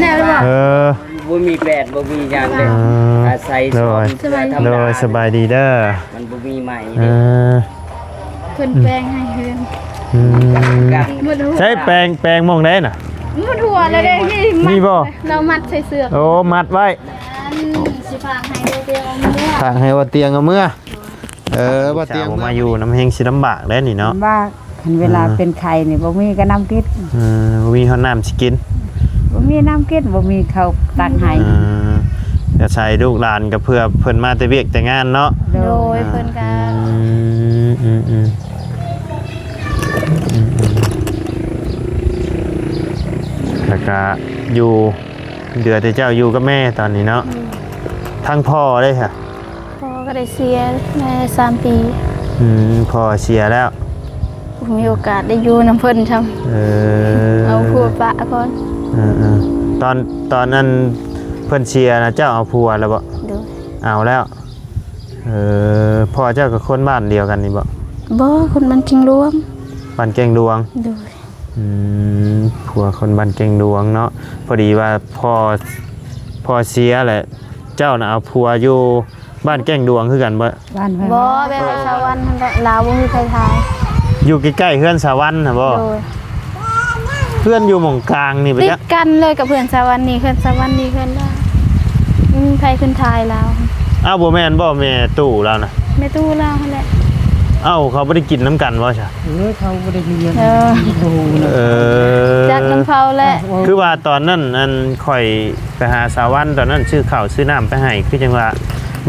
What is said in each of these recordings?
ແນວວ່າ ເອີ ບໍ່ມີແປດ ບໍ່ມີຫຍັງເດ້ ເອີ ອາໄສ ໂດຍ ສອນເທື່ອທຳມະດາ ໂດຍ ສະບາຍດີເດີ ມັນບໍ່ມີໃໝ່ ເອີ ເດ້ ເພິ່ນແປງໃຫ້ເຮືອນ ອືມ ໝົດຫົວ ໃຊ້ແປງ ແປງໝ່ອງໃດນະ? ໝົດຫົວແລ້ວເດ້ ນີ້ ນີ້ບໍ່? ລາວມັດໃສ່ເຊືອກ ໂອ້ ມັດໄວ້ ອັນຊິຝາກໃຫ້ບໍ່ຕຽງເອົາເມືອ ຝາກໃຫ້ບໍ່ຕຽງເອົາເມືອ ເອີ ບໍ່ຕຽງ ມາຢູ່ນຳແຮງຊິລຳບາກແລ້ວນີ້ເນາະ ລຳບາກ ຄັນເວລາ ອ່າ ເປັນໄຂ້ນີ້ ບໍ່ມີກະນ້ຳກິນ ເອີ ບໍ່ມີຮອດນ້ຳຊິກິນ ບໍ່ມີນ້ຳກິນ ບໍ່ມີເຂົ້າຕັກໃຫ້ ເອີ ກະໃສ່ລູກຫຼານກະເພື່ອເພິ່ນມາແຕ່ວຽກແຕ່ງານເນາະ ໂດຍ ເພິ່ນກະ ອືມ ອືມ ອືມ ອືມ ແລ້ວກະຢູ່ ເຫຼືອແຕ່ເຈົ້າຢູ່ກັບແມ່ຕອນນີ້ເນາະ ອືມ ທາງພໍ່ເດ້ຫະ? ພໍ່ກໍໄດ້ເສຍໄດ້ສາມປີ ອືມ ພໍ່ເສຍແລ້ວ ບໍ່ມີໂອກາດໄດ້ຢູ່ນຳເພິ່ນຊ້ຳ ເອີ ເອົາຜົວປະກ່ອນ ເອີໆ ຕອນ ຕອນນັ້ນເພິ່ນເສຍນະ ເຈົ້າເອົາຜົວແລ້ວບໍ່? ໂດຍ ເອົາແລ້ວ ເອີ ພໍ່ເຈົ້າກໍຄົນບ້ານດຽວກັນນີ້ບໍ່? ບໍ່ ຄົນບ້ານແກ້ງຫຼວງ ບ້ານແກ້ງຫຼວງ ໂດຍ ອືມ ຜົວຄົນບ້ານແກ້ງຫຼວງເນາະ ພໍດີວ່າພໍ່ ພໍ່ເສຍແຫຼະ ເຈົ້ານະເອົາຜົວຢູ່ບ້ານແກ້ງຫຼວງຄືກັນບໍ່? ບ້ານເພິ່ນ ບໍ່ ແບບວ່າສາວັນຫັ້ນແຫຼະ ລາວບໍ່ມີໃຜຖ່າຍ ຢູ່ໃກ້ໆເຮືອນສາວັນຫັ້ນບໍ່? ໂດຍ ເຮືອນຢູ່ໝ່ອງກາງນີ້ບໍ່ຈັກ ຕິດກັນເລີຍກັບເຮືອນສາວັນນີ້ ເຮືອນສາວັນນີ້ເຮືອນລາວ ບໍ່ມີໃຜຂຶ້ນຖ່າຍລາວ ອ້າວ ບໍ່ແມ່ນບໍ່ ແມ່ຕູ້ລາວນະ? ແມ່ຕູ້ລາວຫັ້ນແຫຼະ ເອົ້າ ເຂົາບໍ່ໄດ້ກິນນຳກັນບໍ່ຊະ? ເອີ ເຂົາບໍ່ໄດ້ມີເງິນ ເອີ ບໍ່ຮູ້ນະ ເອີ ຈັກນຳເຂົາແຫຼະ ຄືວ່າຕອນນັ້ນ ອັນ ຂ້ອຍໄປຫາສາວັນ ຕອນນັ້ນຊື້ເຂົ້າຊື້ນ້ຳໄປໃຫ້ ຄືຈັ່ງວ່າ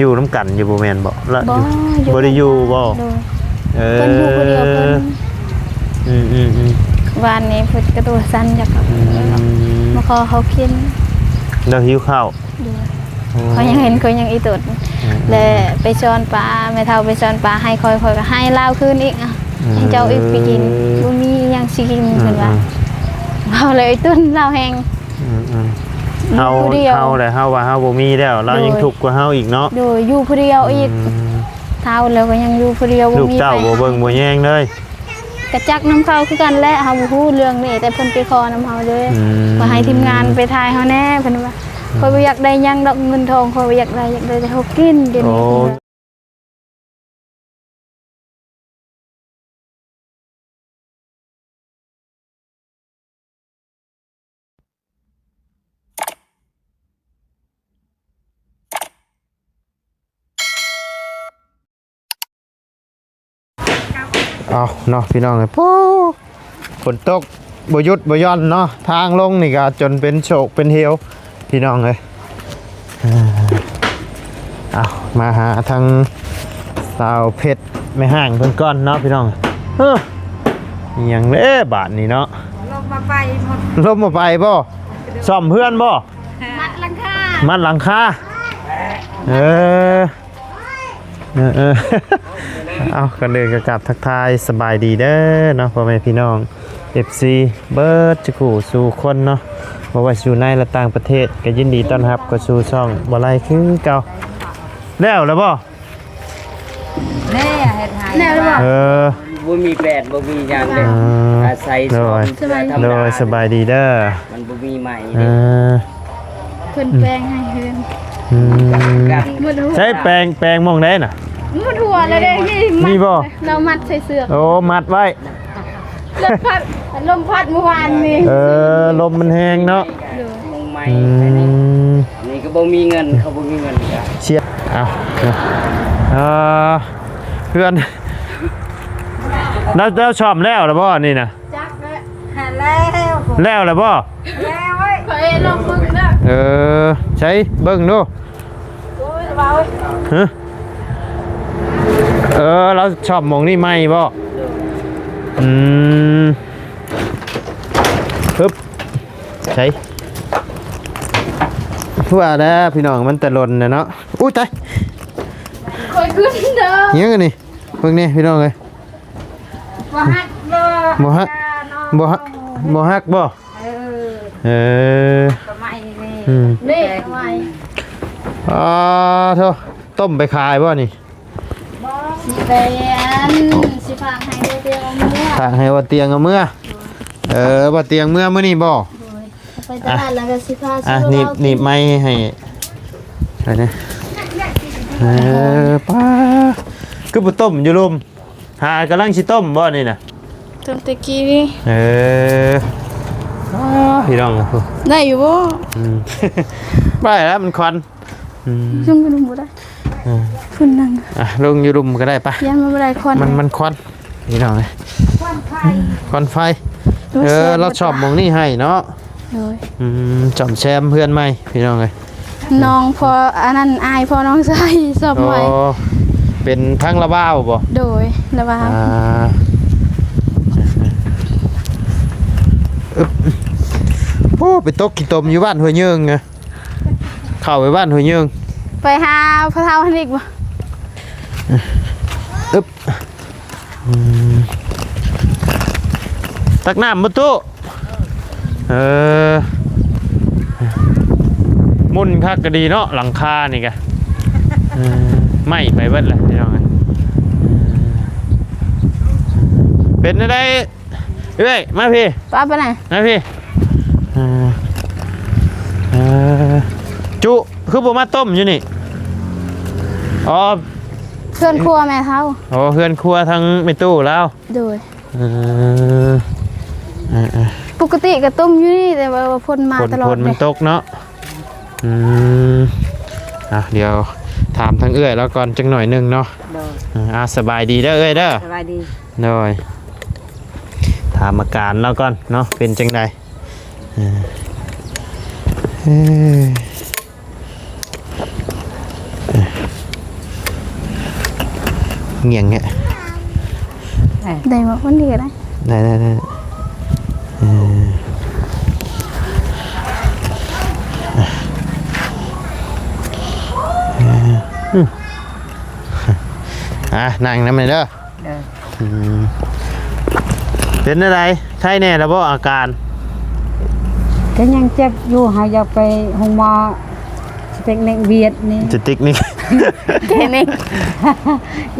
ຢູ່ນຳກັນຢູ່ ບໍ່ແມ່ນບໍ່? ລະ ບໍ່ ຢູ່ ບໍ່ໄດ້ຢູ່ບໍ່? ໂດຍ ເອີ ເພິ່ນຢູ່ຜູ້ດຽວເພິ່ນ ອືມໆໆ ວານນີ້ເພິ່ນກະຕົວສັ່ນ ຢາກ ອືມ ມາຂໍເຂົາກິນ ລາວຫິວເຂົ້າ ໂດຍ ໂອ້ ຂ້ອຍຍັງເຫັນ ຂ້ອຍຍັງອີຕົດ ອືມໆ ແລະໄປຊ້ອນປາ ແມ່ເຖົ້າໄປຊ້ອນປາໃຫ້ຂ້ອຍ ຂ້ອຍກໍໃຫ້ລາວຄືນອີກ ອະ ອືມ ໃຫ້ເຈົ້າອີກໄປກິນ ບໍ່ມີຫຍັງຊິກິນ ອືມໆ ເພິ່ນວ່າ ເວົ້າແລ້ວໄອ້ຕຸນລາວແຮງ ອືມໆ ເຮົາ ເຮົາແຫຼະ ເຮົາວ່າເຮົາບໍ່ມີແລ້ວ ລາວຍັງທຸກກວ່າເຮົາອີກເນາະ ໂດຍ ຢູ່ຜູ້ດຽວອີກ ອືມ ເຖົ້າແລ້ວກໍຍັງຢູ່ຜູ້ດຽວ ບໍ່ມີໃຜ ລູກເຕົ້າບໍ່ເບິ່ງບໍ່ແຍງເລີຍ ກະຈັກນຳເຂົາຄືກັນແຫຼະ ເຮົາບໍ່ຮູ້ເລື່ອງນີ້ ແຕ່ເພິ່ນໄປຂໍນຳເຮົາເດີ ອືມ ວ່າໃຫ້ທີມງານໄປຖ່າຍເຮົາແດ່ ເພິ່ນວ່າ ອືມ ຂ້ອຍບໍ່ຢາກໄດ້ຫຍັງດອກເງິນທອງ ຂ້ອຍບໍ່ຢາກໄດ້ ຢາກໄດ້ແຕ່ເຮົາກິນ ດຽວນີ້ ໂອ້ ເອົາເນາະພີ່ນ້ອງເອີຍ ໂອ້ ຝົນຕົກບໍ່ຢຸດບໍ່ຢ່ອນເນາະ ທາງລົງນີ້ກໍຈົນເປັນໂຊກເປັນເຫວພີ່ນ້ອງເອີຍ ເອົາ ມາຫາທາງສາວເພັດແມ່ຮ້າງເພິ່ນກ່ອນເນາະພີ່ນ້ອງ ເອີ ອີ່ຫຍັງເດ້ບາດນີ້ເນາະ ລົມມາໄປໝົດ ລົມມາໄປບໍ່? ສ້ອມເຮືອນບໍ່? ມັດຫຼັງຄາ ມັດຫຼັງຄາ ເອີ ເອີ ເອີ ເອົາ ກ່ອນອື່ນກໍກາບທັກທາຍສະບາຍດີເດີເນາະ ພໍ່ແມ່ພີ່ນ້ອງ ເອັຟຊີ ເບິດສູ່ຜູ້ສູ່ຄົນເນາະ ບໍ່ວ່າຊິຢູ່ໃນ ແລະ ຕ່າງປະເທດ ກໍຍິນດີຕ້ອນຮັບເຂົ້າສູ່ຊ່ອງບໍ່ໄລຄືເກົ່າ ແລ້ວແລ້ວບໍ່? ແນ່ ເຮັດໃຫ້ ແນ່ ເອີ ບໍ່ມີແປດ ບໍ່ມີຫຍັງເດ້ ອືມ ອາໄສ ໂດຍ ສອນເທື່ອທຳມະດາ ໂດຍ ສະບາຍດີເດີ ມັນບໍ່ມີໃໝ່ ເອີ ເດ້ ເພິ່ນແປງໃຫ້ເຮືອນ ອືມ ໝົດຫົວ ໃຊ້ແປງ ແປງໝ່ອງໃດນະ? ໝົດຫົວແລ້ວເດ້ ນີ້ ນີ້ບໍ່? ລາວມັດໃສ່ເຊືອກ ໂອ້ ມັດໄວ້ ລົມພັດ ລົມພັດມື້ວານນີ້ ເອີ ລົມມັນແຮງເນາະ ໂດຍ ມຸງໄມ້ ອືມ ອັນນີ້ກໍບໍ່ມີເງິນ ເຂົາບໍ່ມີເງິນກໍ ເສຍ ເອົາ ເອີ ເຮືອນ ແລ້ວ ແລ້ວສ້ອມແລ້ວລະບໍ່ອັນນີ້ນະ? ຈັກແລ້ວ ແລ້ວ ແລ້ວລະບໍ່? ແລ້ວເວີ້ຍ ຂ້ອຍລອງເບິ່ງເດີ ເອີ ໃສເບິ່ງດູ ໂອ້ຍ ເວົ້າ ຮະ ເອີ ລາວສ້ອມໝ່ອງນີ້ໃໝ່ບໍ່? ອືມ ຮຶບ ໃສ ຄືວ່າແລ້ວພີ່ນ້ອງ ມັນແຕ່ດົນແລ້ວເນາະ ອຸ້ຍ ຕາຍ ຂ້ອຍຂຶ້ນເດີ ຫຍັງອັນນີ້ ເບິ່ງແດ່ພີ່ນ້ອງເອີຍ ບໍ່ຮັກບໍ່ ບໍ່ຮັກ ບໍ່ຮັກ ບໍ່ ເອີ ເອີ ກໍໄມ້ນີ້ ອືມ ນີ້ໄມ້ ອໍ ໂທ້ ຕົ້ມໄປຂາຍບໍ່ນີ້? ບໍ່ ຊິໄປອັນ ຊິຝາກໃຫ້ບໍ່ຕຽງເອົາເມືອ ຝາກໃຫ້ບໍ່ຕຽງເອົາເມືອ ເອີ ບໍ່ຕຽງເມືອມື້ນີ້ບໍ່? ໂດຍ ໄປຕະຫຼາດແລ້ວກໍຊິພາ ອ່ະ ຊື້ ໜີບ ໜີບໄມ້ໃຫ້ ໄປເດ້. ເອີ ປ້າ ຄືບໍ່ຕົ້ມຢູ່ລຸ່ມ? ຫາ ກຳລັງຊິຕົ້ມບໍ່ນີ້ນະ? ຕົ້ມແຕ່ກີ້ນີ້. ເອີ ອ້າ ພີ່ນ້ອງ ໄດ້ຢູ່ບໍ່? ອືມ ໄດ້ແລ້ວ ມັນຄວັນ. ອືມ ລົງຢູ່ລຸ່ມບໍ່ໄດ້. ເອີ ເພິ່ນນັ່ງ ອ່ະ ລົງຢູ່ລຸ່ມກໍໄດ້ປະ. ຢ້ານມັນບໍ່ໄດ້ຄວັນ ມັນ ມັນຄວັນ ພີ່ນ້ອງເອີຍ ຄວັນໄຟ ຄວັນໄຟ. ເອີ ລາວຊອບໝ່ອງນີ້ໃຫ້ເນາະ. ໂດຍ ອືມ ສ້ອມແຊມເຮືອນໃໝ່ ພີ່ນ້ອງເອີຍ. ນ້ອງພໍ່ ອັນນັ້ນ ອ້າຍພໍ່ນ້ອງຊາຍຊອບໃໝ່. ອໍ ເປັນທາງລະວາວບໍ່? ໂດຍ ລະວາວ. ອ່າ ອຶບ ໂອ້ ໄປຕົກຂີ້ຕົມຢູ່ບ້ານຫ້ວຍເຍິງນະ. ເຂົ້າໄປບ້ານຫ້ວຍເຍິງ ໄປຫາພໍ່ເຖົ້າຫັ້ນອີກບໍ່? ອຶບ ອືມ ຕັກນ້ຳບໍ່ຕູ້? ເອີ ໝຸ່ນຄັກກໍດີເນາະ ຫຼັງຄານີ້ກະ ເອີ ໄໝ້ໄປເບິດແລ້ວ ພີ່ນ້ອງເອີຍ. ເປັນແນວໃດ? ເອື້ອຍ ມາພີ້ ປ້າໄປໃນ? ມາພີ້ ເອີ ເອີ ຈຸ ຄືບໍ່ມາຕົ້ມຢູ່ນີ້? ອໍ ເຮືອນຄົວແມ່ເຖົ້າ. ອໍ ເຮືອນຄົວທາງແມ່ຕູ້ລາວ. ໂດຍ ເອີ ເອີ ເອີ ປົກກະຕິກໍຕົ້ມຢູ່ນີ້ ແຕ່ວ່າຝົນມາຕະຫຼອດ ຝົນມັນຕົກເນາະ. ອືມ ອ່ະ ດຽວຖາມທາງເອື້ອຍລາວກ່ອນຈັກໜ້ອຍໜຶ່ງເນາະ. ໂດຍ ເອີ ອ່ະ ສະບາຍດີເດີເອື້ອຍເດີ. ສະບາຍດີ. ໂດຍ ຖາມອາການລາວກ່ອນເນາະ ເປັນຈັ່ງໃດ? ເອີ ງ່ຽງແຮະ ໄດ້ບໍ່? ມັນດີກໍໄດ້ ໄດ້ ໄດ້ ໄດ້. ເອີ ເອີ ອືມ ອ່ະ ນັ່ງນຳແດ່ເດີ. ເອີ ອືມ ເປັນແນວໃດ? ໄຄແນ່ແລ້ວບໍ່ອາການ? ກໍຍັງເຈັບຢູ່ ຫາກຢາກໄປໂຮງໝໍສະເຕັກນິກວຽດນີ້. ສະເຕັກນິກ ເຄນິກ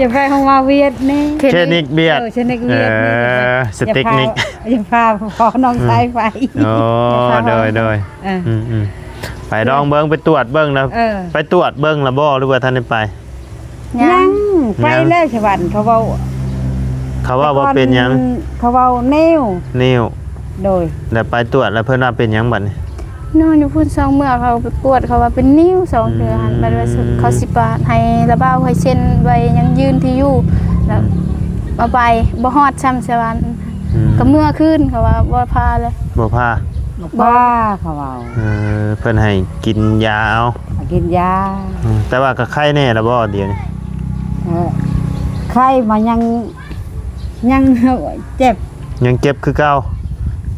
ຢາກໄປໂຮງໝໍວຽດນີ້. ເຄນິກວຽດ ເອີ ເຄນິກວຽດນີ້. ເອີ ສະເຕັກນິກ ຢາກພາ ຢາກພາພໍ່ນ້ອງຊາຍໄປ. ໂອ້ ໂດຍ ໂດຍ. ເອີ ອືມ ອືມ ໄປລອງເບິ່ງ ໄປຕວດເບິ່ງນະ. ເອີ ໄປຕວດເບິ່ງລະບໍ່ ຫຼືວ່າທັນໄດ້ໄປ? ຍັງ ຍັງ ໄປແລ້ວສະຫວັນ ເຂົາເວົ້າ ເຂົາເວົ້າວ່າເປັນຫຍັງ? ເຂົາເວົ້ານິ້ວ ນິ້ວ. ໂດຍ ແລ້ວໄປຕວດແລ້ວເພິ່ນວ່າເປັນຫຍັງບັດນີ້? ນອນຢູ່ພຸ້ນສອງເມື່ອ ເຂົາໄປກວດ ເຂົາວ່າເປັນນິ້ວສອງເທື່ອຫັ້ນ. ອືມ ບັດວ່າເຂົາຊິປາດໃຫ້ລະບ່າວ ໃຫ້ເຊັນໃບຢັ້ງຢືນທີ່ຢູ່ ແລ້ວ ອືມ ເອົາໄປບໍ່ຮອດຊ້ຳສະຫວັນ. ອືມ ກໍເມື່ອຄືນ ເຂົາວ່າບໍ່ພາເລີຍ ບໍ່ພາ ບໍ່ພາ ເຂົາເວົ້າ. ເອີ ເພິ່ນໃຫ້ກິນຢາເອົາ ໃຫ້ກິນຢາ. ອືມ ແຕ່ວ່າກໍໄຄແນ່ລະບໍ່ດຽວນີ້? ເອີ ໄຄມາຍັງ ຍັງເຈັບ ຍັງເຈັບຄືເກົ່າ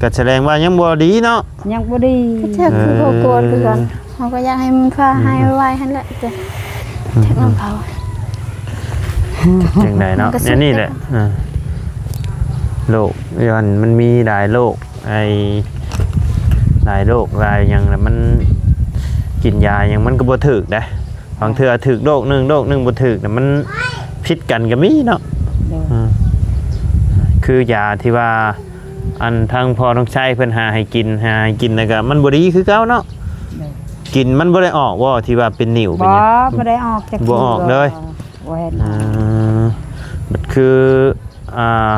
ກໍສະແດງວ່າຍັງບໍ່ດີເນາະ. ຍັງບໍ່ດີ ກໍເຈັບຄືເກົ່າ ເອີ ກໍໂກນຄືກັນ. ເຮົາກໍຢາກໃຫ້ມັນພາ ອືມ ຫາຍໄວໆຫັ້ນແຫຼະ ແຕ່ ອືມ ເຈັບນຳເຂົາ ຈັກຈັ່ງໃດເນາະ. ມັນກໍສຸດ ອັນນີ້ແຫຼະ ເອີ ໂລກ ຍ້ອນມັນມີຫຼາຍໂລກ ໄອ້ ຫຼາຍໂລກຫຼາຍຫຍັງ ແລ້ວມັນກິນຢາຫຍັງມັນກໍບໍ່ຖືກເດ້. ບາງເທື່ອຖືກໂລກໜຶ່ງ ໂລກໜຶ່ງບໍ່ຖືກນະ ມັນຜິດກັນກໍມີເນາະ. ໂດຍ ອືມ ຄືຢາທີ່ວ່າ ອັນທາງພໍ່ນ້ອງໄຊເພິ່ນຫາໃຫ້ກິນ ຫາໃຫ້ກິນ ແລ້ວກໍມັນບໍ່ດີຄືເກົ່າເນາະ. ໂດຍ ກິນມັນບໍ່ໄດ້ອອກບໍ່ ທີ່ວ່າເປັນນິ້ວເປັນຫຍັງ? ບໍ່ ບໍ່ໄດ້ອອກຈັກ ບໍ່ອອກເລີຍ. ບໍ່ເຫັນ. ອືມ ບັດຄື ອ່າ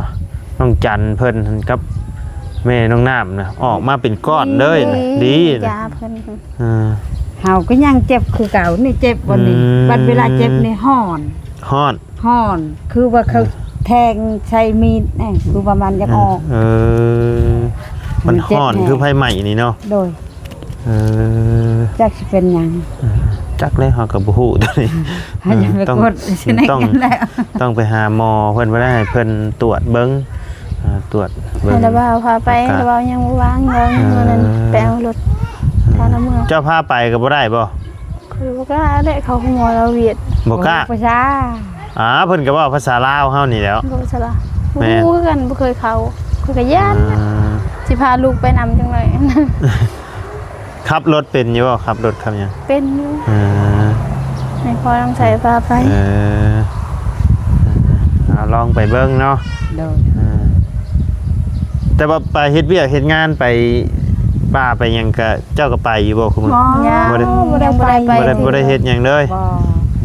ນ້ອງຈັນເພິ່ນກັບແມ່ນ້ອງນ້ຳນະ ອອກມາເປັນກ້ອນເລີຍນະ. ດີ ດີນະ ຢາເພິ່ນ. ອ່າ ເຮົາກໍຍັງເຈັບຄືເກົ່ານີ້ ເຈັບບ່ອນນີ້. ອືມ ບັດເວລາເຈັບນີ້ຮ້ອນ ຮ້ອນ ຮ້ອນ ຄືວ່າເຂົາ ເອີ ແທງໃສ່ມີດນີ້ ຄືວ່າມັນຢາກອອກ. ເອີ ມັນຮ້ອນ ມັນເຈັບແຮງ ຄືໄຟໄໝ້ນີ້ເນາະ. ໂດຍ ເອີ ຈັກຊິເປັນຫຍັງ. ເອີ ຈັກແລ້ວ ເຮົາກໍບໍ່ຮູ້ຕົວນີ້. ເຮົາຍັງໄປ ເອີ ຕ້ອງ ກົດ ຊິໄດ້ ຕ້ອງ ກັນແລ້ວ ຕ້ອງໄປຫາໝໍເພິ່ນ ບໍ່ໄດ້ ໃຫ້ເພິ່ນຕວດເບິ່ງ ອ່າ ຕວດເບິ່ງ ໃຫ້ລະບ່າວພາໄປ. ລະບ່າວຍັງບໍ່ວ່າງ ລະບ່າວຍັງ ເອີ ນັ້ນ ໄປເອົາລົດ ເອີ ທາງລະເມືອງ. ເຈົ້າພາໄປກໍບໍ່ໄດ້ບໍ່? ຂ້ອຍບໍ່ກ້າແຫຼະ ເຂົາຫົວລາວຫວຽດ ບໍ່ກ້າ ບໍ່ຮູ້ພາສາ. ອ່າ ເພິ່ນກໍເວົ້າພາສາລາວເຮົານີ້ແຫຼ້ວ ບໍ່ພາສາລາວ. ແມ່ນ ບໍ່ຮູ້ຄືກັນ ບໍ່ເຄີຍເຂົ້າ ຂ້ອຍກໍຢ້ານ. ອ່າ ຊິພາລູກໄປນຳຈັກໜ້ອຍ. ຂັບລົດເປັນຢູ່ບໍ່? ຂັບລົດຂັບຫຍັງ? ເປັນຢູ່. ອ່າ ໃຫ້ພໍ່ນຳໃຊ້ພາໄປ. ເອີ ເອົາລອງໄປເບິ່ງເນາະ. ໂດຍ ອ່າ ແຕ່ວ່າໄປເຮັດວຽກເຮັດງານ ໄປ ປ່າໄປຫຍັງກະ ເຈົ້າກໍໄປຢູ່ບໍ່ ຄຸມື້? ບໍ່ ຍັງ ບໍ່ໄດ້ ບໍ່ໄດ້ໄປ ບໍ່ໄດ້ ບໍ່ໄດ້ເຮັດຫຍັງເລີຍ. ບໍ່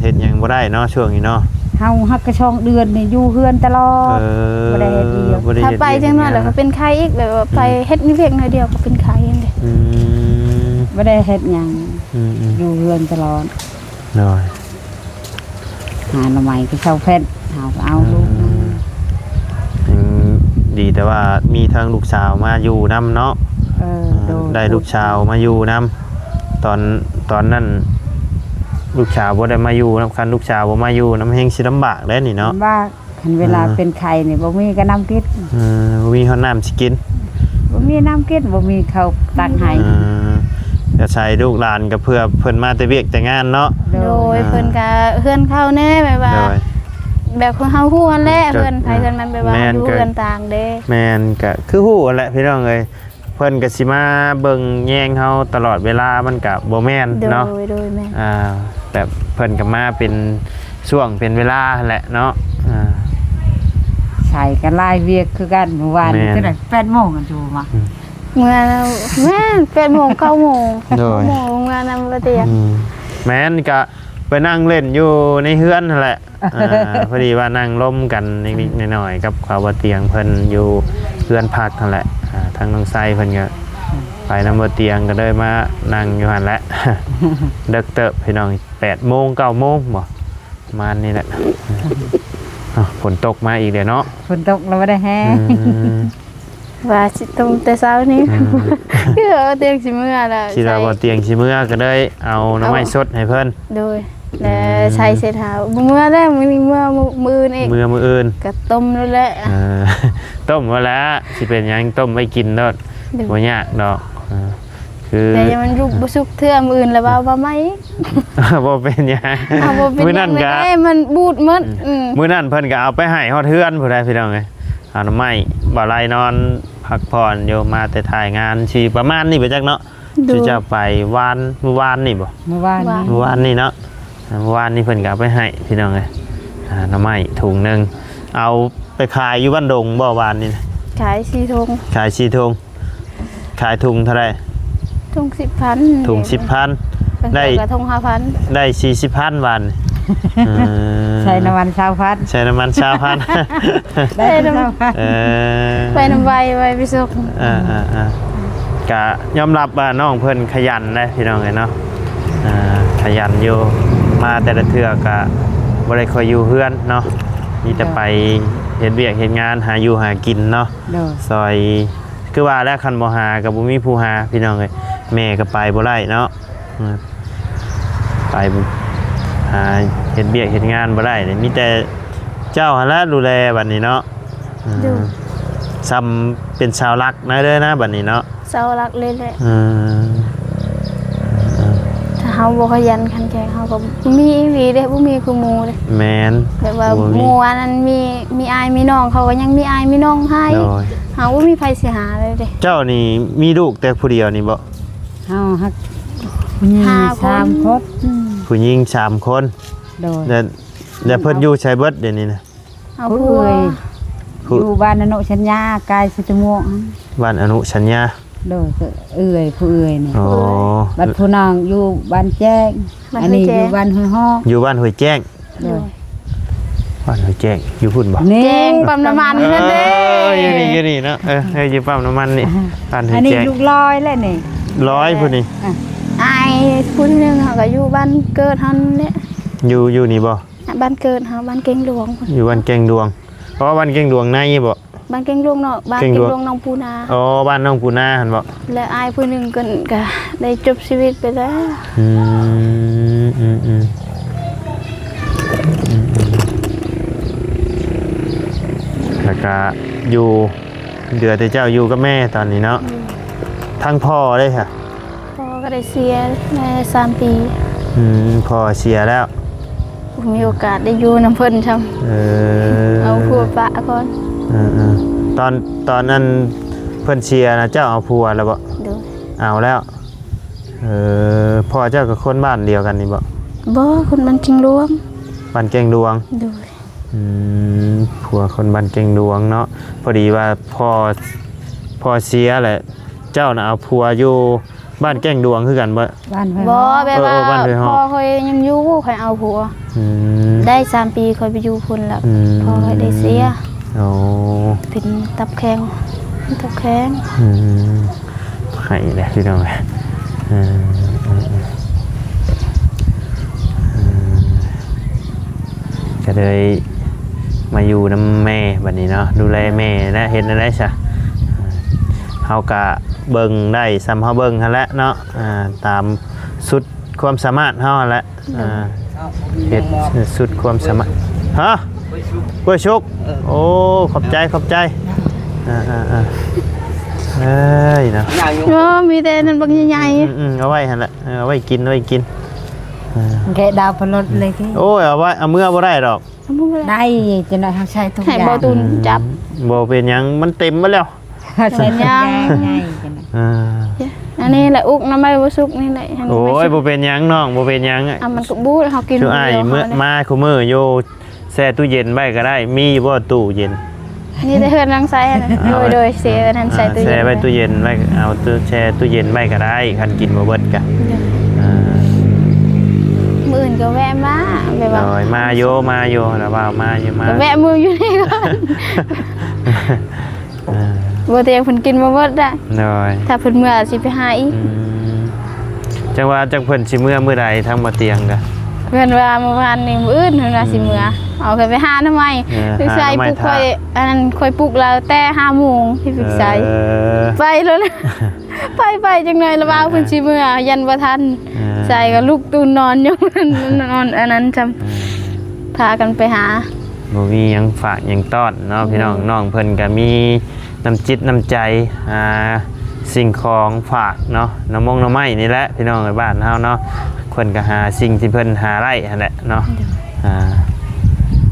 ເຮັດຫຍັງບໍ່ໄດ້ເນາະ ຊ່ວງນີ້ເນາະ. ເຮົາຫາກະສອງເດືອນນີ້ຢູ່ເຮືອນຕະຫຼອດ. ເອີ ບໍ່ໄດ້ເຮັດວຽກ. ບໍ່ໄດ້ເຮັດວຽກ. ຖ້າໄປຈັກໜ້ອຍແລ້ວກໍເປັນໄຂ້ອີກ ແບບວ່າໄປເຮັດວຽກໜ້ອຍດຽວກໍເປັນໄຂ້ຫັ້ນເດ້. ອືມ ບໍ່ໄດ້ເຮັດຫຍັງ. ອືມໆ ຢູ່ເຮືອນຕະຫຼອດ. ໂດຍ ຫາໜໍ່ໄມ້ກໍເຊົາເພັດ ເຮົາກໍເອົາລູກມາ. ອືມ ຍັງດີແຕ່ວ່າມີທາງລູກສາວມາຢູ່ນຳເນາະ. ເອີ ໂດຍ ໄດ້ລູກສາວມາຢູ່ນຳ. ຕອນ ຕອນນັ້ນລູກສາວບໍ່ໄດ້ມາຢູ່ນຳ. ຄັນລູກສາວບໍ່ມາຢູ່ນຳ ແຮງຊິລຳບາກແຫຼະນີ້ເນາະ. ລຳບາກ. ຄັນເວລາ ອ່າ ເປັນໄຂ້ນີ້ ບໍ່ມີກະນ້ຳກິນ. ເອີ ບໍ່ມີຮອດນ້ຳຊິກິນ. ບໍ່ມີນ້ຳກິນ ບໍ່ມີເຂົ້າຕັກໃຫ້. ເອີ ອາໄສລູກຫຼານກໍເພື່ອເພິ່ນມາແຕ່ວຽກແຕ່ງານເນາະ. ໂດຍ ໂດຍ ອ່າ ເພິ່ນກະເຮືອນເຂົາແດ່ ແບບວ່າ ໂດຍ ແບບຄືເຮົາຮູ້ຫັ້ນແຫຼະ ເຮືອນໃຜເຮືອນມັນ ແບບວ່າ ແມ່ນ ຢູ່ເຮືອນຕ່າງເດ້. ແມ່ນ ກະຄືຮູ້ຫັ້ນແຫຼະພີ່ນ້ອງເອີຍ. ເພິ່ນກໍຊິມາເບິ່ງແຍງເຮົາຕະຫຼອດເວລາ ມັນກະບໍ່ແມ່ນເນາະ. ໂດຍ ໂດຍ ແມ່ນ. ອ່າ ແບບເພິ່ນກໍມາເປັນຊ່ວງເປັນເວລາຫັ້ນແຫຼະເນາະ. ອ່າ ໃສກໍຫຼາຍວຽກຄືກັນ. ມື້ວານນີ້ ແມ່ນ ເທົ່າໃດ ແປດໂມງກັນຢູ່ມາ. ອືມ ເມື່ອແມ່ນແປດໂມງ ເກົ້າໂມງ. ໂດຍ ເກົ້າໂມງເມື່ອນຳບໍ່ຕຽງ. ອືມ ແມ່ນ ກະໄປນັ່ງເລ່ນຢູ່ໃນເຮືອນຫັ້ນແຫຼະ. ອ່າ ພໍດີວ່ານັ່ງລົມກັນນິດໆໜ້ອຍໆກັບຄອບຄົວບໍ່ຕຽງເພິ່ນຢູ່ເຮືອນພັກຫັ້ນແຫຼະ. ອ່າ ທາງນ້ອງໄຊເພິ່ນກໍໄປນຳບໍ່ຕຽງ ກໍເລີຍມານັ່ງຢູ່ຫັ້ນແຫຼະ. ເດິກເຕີບພີ່ນ້ອງ ແປດໂມງ ເກົ້າໂມງບໍ່ ປະມານນີ້ແຫຼະ. ອ້າວ ຝົນຕົກມາອີກແລ້ວເນາະ. ຝົນຕົກແລ້ວບໍ່ໄດ້ແຮງ. ອືມ ວ່າຊິຕົ້ມແຕ່ເຊົ້ານີ້. ອືມ ຄືວ່າບໍ່ຕຽງຊິເມືອລະ ຄິດວ່າບໍ່ຕຽງຊິເມືອ ກໍເລີຍເອົາໜໍ່ໄມ້ ເອົາ ສົດໃຫ້ເພິ່ນ. ໂດຍ ແລະ ອືມ ໃສ່ເສດຫາ ບໍ່ເມືອແລ້ວ ມື້ນີ້ເມືອມື້ ມື້ອື່ນອີກ. ເມືອມື້ອື່ນ ກໍຕົ້ມໂລດແຫຼະ. ເອີ ຕົ້ມໂລດແຫຼະ ຊິເປັນຫຍັງ ຕົ້ມໄວ້ກິນໂລດ. ໂດຍ ບໍ່ຍາກດອກ. ເອີ ຄື ແຕ່ຍັງມັນຢູ່ບໍ່ສຸກເທື່ອ ມື້ອື່ນລະວ່າ ເອົາມາໃໝ່. ບໍ່ເປັນຫຍັງ ເອົາ ບໍ່ເປັນຫຍັງ ມື້ນັ້ນກະ ເດ້ ມັນບູດໝົດ. ອືມ ອືມ ມື້ນັ້ນເພິ່ນກະເອົາໄປໃຫ້ຮອດເຮືອນພຸ້ນແຫຼະພີ່ນ້ອງເອີຍ. ເອົາໜໍ່ໄມ້ ບ່າວໄລນອນພັກຜ່ອນຢູ່ ມາແຕ່ຖ່າຍງານ ຊິປະມານນີ້ໄປຈັກເນາະ. ໂດຍ ຊິຈະໄປວານ ມື້ວານນີ້ບໍ່? ມື້ວານນີ້ ວານ ມື້ວານນີ້ເນາະ. ອ່າ ມື້ວານນີ້ເພິ່ນກໍເອົາໄປໃຫ້ພີ່ນ້ອງເອີຍ. ອ່າ ໜໍ່ໄມ້ຖົງໜຶ່ງ ເອົາໄປຂາຍຢູ່ບ້ານດົງບໍ່ວານນີ້? ຂາຍສີ່ຖົງ ຂາຍສີ່ຖົງ. ຂາຍຖົງເທົ່າໃດ? ຖົງສິບພັນ. ຖົງສິບພັນ ໄດ້ ກະຖົງຫ້າພັນ ໄດ້ສີ່ສິບພັນບາດ. ເອີ ໃຊ້ນ້ຳມັນຊາວພັນ ໃຊ້ນ້ຳມັນຊາວພັນ ໄດ້ຊາວພັນ. ເອີ ໄປນຳໄວ ໄວໄປສົ່ງ. ເອີໆໆ ກະຍອມຮັບວ່ານ້ອງເພິ່ນຂະຫຍັນເດ້ພີ່ນ້ອງເອີຍເນາະ. ອ່າ ຂະຫຍັນຢູ່ ມາແຕ່ລະເທື່ອກະບໍ່ໄດ້ຄ່ອຍຢູ່ເຮືອນເນາະ ມີແຕ່ໄປເຮັດວຽກເຮັດງານ ຫາຢູ່ຫາກິນເນາະ. ໂດຍ ຊ່ອຍ ຄືວ່າແຫຼະ ຄັນບໍ່ຫາກໍບໍ່ມີຜູ້ຫາພີ່ນ້ອງເອີຍ. ແມ່ກໍໄປບໍ່ໄດ້ເນາະ ອືມ ໄປຫາເຮັດວຽກເຮັດງານບໍ່ໄດ້ເລີຍ ມີແຕ່ເຈົ້າຫັ້ນແຫຼະດູແລບັດນີ້ເນາະ. ອືມ ໂດຍ ຊ່ຳເປັນເສົາຫຼັກນະເດີນະບັດນີ້ເນາະ. ເສົາຫຼັກເລີຍແຫຼະ. ອືມ ຖ້າເຮົາບໍ່ຂະຫຍັນຂັນແຂງ ເຮົາກໍບໍ່ມີອີ່ຫຼີເດ້ ບໍ່ມີຄືໝູ່ເດ້. ແມ່ນ ແບບວ່າໝູ່ອັນນັ້ນມີ ມີອ້າຍມີນ້ອງ ເຂົາກໍຍັງມີອ້າຍມີນ້ອງໃຫ້. ໂດຍ ເຮົາບໍ່ມີໃຜຊິຫາເລີຍເດ້. ເຈົ້ານີ້ມີລູກແຕ່ຜູ້ດຽວນີ້ບໍ່? ເຮົາຮັກຜູ້ຍິງຫ້າຄົນ ສາມຄົນ. ອືມ ຜູ້ຍິງສາມຄົນ. ໂດຍ ແລ້ວ ແລ້ວເພິ່ນຢູ່ໃສເບິດດຽວນີ້ນະ? ເອົາ ຜູ້ເອື້ອຍ ຜູ້ ຢູ່ບ້ານອະນຸສັນຍາ ກາຍສິດຕະມ່ວງ. ບ້ານອະນຸສັນຍາ. ໂດຍ ກໍເອື້ອຍ ຜູ້ເອື້ອຍນີ້. ອໍ ບັດຜູ້ນ້ອງຢູ່ບ້ານແຈ້ງ ບ້ານຫ້ວຍແຈ້ງ ອັນນີ້ຢູ່ບ້ານຫ້ວຍຮອກ. ຢູ່ບ້ານຫ້ວຍແຈ້ງ. ໂດຍ ໂດຍ ບ້ານຫ້ວຍແຈ້ງຢູ່ພຸ້ນບໍ່? ນີ້ ແຈ້ງປ້ຳນ້ຳມັນຫັ້ນເດ້. ເອີ ຢູ່ນີ້ ຢູ່ນີ້ເນາະ. ເອີ ເອີ ຢູ່ປ້ຳນ້ຳມັນນີ້ ບ້ານຫ້ວຍແຈ້ງ. ອັນນີ້ລູກລອຍແຫຼະນີ້ ລອຍຜູ້ນີ້. ເອີ ອ້າຍຜູ້ໜຶ່ງເຮົາກໍຢູ່ບ້ານເກີດເຮົານີ້ແຫຼະ. ຢູ່ ຢູ່ນີ້ບໍ່? ບ້ານເກີດເຮົາ ບ້ານແກ້ງຫຼວງ. ຢູ່ບ້ານແກ້ງຫຼວງ. ອໍ ບ້ານແກ້ງຫຼວງໃນບໍ່? ບ້ານແກ້ງຫຼວງເນາະ ບ້ານແກ້ງຫຼວງ ແກ້ງຫຼວງໜອງປູນາ. ອໍ ບ້ານໜອງປູນາຫັ້ນບໍ່? ແລະ ອ້າຍຜູ້ໜຶ່ງກໍ ກໍໄດ້ຈົບຊີວິດໄປແລ້ວ. ອືມ ອືມ ອືມ ອືມ ແລ້ວກະຢູ່ ເຫຼືອແຕ່ເຈົ້າຢູ່ກັບແມ່ຕອນນີ້ເນາະ. ອືມ ທາງພໍ່ເດ້ຊະ? ພໍ່ກໍໄດ້ເສຍໄດ້ສາມປີ. ອືມ ພໍ່ເສຍແລ້ວ ບໍ່ມີໂອກາດໄດ້ຢູ່ນຳເພິ່ນຊ້ຳ. ເອີ ເອົາຜົວປະກ່ອນ. ເອີໆ ຕອນ ຕອນນັ້ນເພິ່ນເສຍນະ ເຈົ້າເອົາຜົວແລ້ວບໍ່? ໂດຍ ເອົາແລ້ວ. ເອີ ພໍ່ເຈົ້າກໍຄົນບ້ານດຽວກັນນີ້ບໍ່? ບໍ່ ຄົນບ້ານແກ້ງຫຼວງ. ບ້ານແກ້ງຫຼວງ. ໂດຍ. ອືມ ຜົວຄົນບ້ານແກ້ງຫຼວງເນາະ. ພໍດີວ່າພໍ່ ພໍ່ເສຍແຫຼະ ເຈົ້ານະເອົາຜົວຢູ່ບ້ານແກ້ງດວງຄືກັນບໍ່? ບ້ານຫ້ວຍ ບໍ່ ເອີ ແບບວ່າ ເອີ ບ້ານຫ້ວຍຮອກ ພໍ່ຂ້ອຍຍັງຢູ່ ຂ້ອຍເອົາຜົວ ອືມ ໄດ້ສາມປີ ຂ້ອຍໄປຢູ່ພຸ້ນແລ້ວ ອືມ ພໍ່ຂ້ອຍໄດ້ເສຍ ໂອ້ ເປັນຕັບແຂງ ຕັບແຂງ ອືມ ໃຫ້ແຫຼະພີ່ນ້ອງ ເອີ ເອີ ເອີ ເອີ ກໍເລີຍມາຢູ່ນຳແມ່ບັດນີ້ເນາະ ດູແລແມ່ແຫຼະ ເຮັດແນວໃດຊະ ເຮົາກະເບິ່ງໄດ້ສ່ຳເຮົາເບິ່ງຫັ້ນແຫຼະເນາະ ອ່າ ຕາມສຸດຄວາມສາມາດເຮົາຫັ້ນແຫຼະ ອ່າ ເຮັດສຸດຄວາມສາມາດ ຮະ ກ້ວຍສຸກ ເອີ ໂອ້ ຂອບໃຈ ຂອບໃຈ ອ່າໆໆ ເອີຍເນາະ ບໍ່ ມີແຕ່ນັ້ນບັກໃຫຍ່ໆ ອືມໆ ເອົາໄວ້ຫັ້ນແຫຼະ ເອີ ເອົາໄວ້ກິນ ເອົາໄວ້ກິນ ເອີ ແກະດາວປະລົດເລີຍຕິ ໂອ້ຍ ເອົາໄວ້ ເອົາເມືອບໍ່ໄດ້ດອກ ໄດ້ ຈັ່ງໃດເຮົາໃສ່ຖົງ ໃຫ້ ຢາງ ບໍ່ຕຸນ ອືມ ຈັບ ບໍ່ເປັນຫຍັງ ມັນເຕັມໝົດແລ້ວ ໃສ່ຖົງຢາງ ໃຫຍ່ໆ ຈັ່ງໃດ ອ່າ ອັນນີ້ແຫຼະ ອຸກໜໍ່ໄມ້ບໍ່ສຸກນີ້ແຫຼະ ໂອ້ຍ ບໍ່ເປັນຫຍັງນ້ອງ ບໍ່ເປັນຫຍັງ ອ່ະ ມັນກໍບູດ ເຮົາກິນ ຊຸອ້າຍ ມື້ ມາຄູ່ມື້ຢູ່ ແຊ່ຕູ້ເຢັນໄວ້ກໍໄດ້ ມີຢູ່ບໍ່ຕູ້ເຢັນ? ມີແຕ່ເຮືອນນາງໄຊຫັ້ນນະ ໂດຍ ໂດຍ ແຊ່ອັນນັ້ນ ອ່າ ໃສ່ຕູ້ເຢັນ ແຊ່ໄວ້ຕູ້ເຢັນໄວ້ ເອົາຕູ້ ແຊ່ຕູ້ເຢັນໄວ້ກໍໄດ້ ຄັນກິນບໍ່ເບິດກະ ໂດຍ ອ່າ ມື້ອື່ນກໍແວະມາ ແບບວ່າ ໂດຍ ມາຢູ່ ມາຢູ່ ລະວ່າມາຢູ່ ມາ ກໍແວະມື້ຢູ່ນີ້ກ່ອນ ອ່າ ບໍ່ແຕ່ເພິ່ນກິນບໍ່ເບິດດະ ໂດຍ ຖ້າເພິ່ນເມືອຊິໄປຫາອີກ ອືມ ຈັ່ງວ່າຈັກເພິ່ນຊິເມືອມື້ໃດ ທາງບໍ່ຕຽງກະ ເພິ່ນວ່າມື້ວານນີ້ ມື້ອື່ນເພິ່ນວ່າຊິເມືອ ອືມ ເອົາເພິ່ນໄປຫາໜໍ່ໄມ້ ເອີ ລູກຊາຍປຸກຂ້ອຍ ອັນນັ້ນ ຂ້ອຍປຸກລາວແຕ່ຫ້າໂມງ ທີ່ຝຶກໄຊ ເອີ ໄປແລ້ວນະ ໄປ ໄປຈັກໜ້ອຍລະວ່າ ເອີ ເພິ່ນຊິເມືອ ຢ້ານບໍ່ທັນ ເອີ ຊາຍກໍລຸກຕື່ນນອນຢູ່ ນອນ ອັນນັ້ນຊ້ຳ ເອີ ພາກັນໄປຫາ ບໍ່ມີຫຍັງຝາກຫຍັງຕ້ອນເນາະ ໂດຍ ພີ່ນ້ອງ ນ້ອງເພິ່ນກໍມີນ້ຳຈິດນ້ຳໃຈ ອ່າ ສິ່ງຂອງຝາກເນາະ ໜໍ່ມົງໜໍ່ໄມ້ນີ້ແຫຼະ ພີ່ນ້ອງເອີຍ ບ້ານເຮົາເນາະ ເພິ່ນກໍຫາສິ່ງທີ່ເພິ່ນຫາໄດ້ຫັ້ນແຫຼະເນາະ ໂດຍ ອ່າ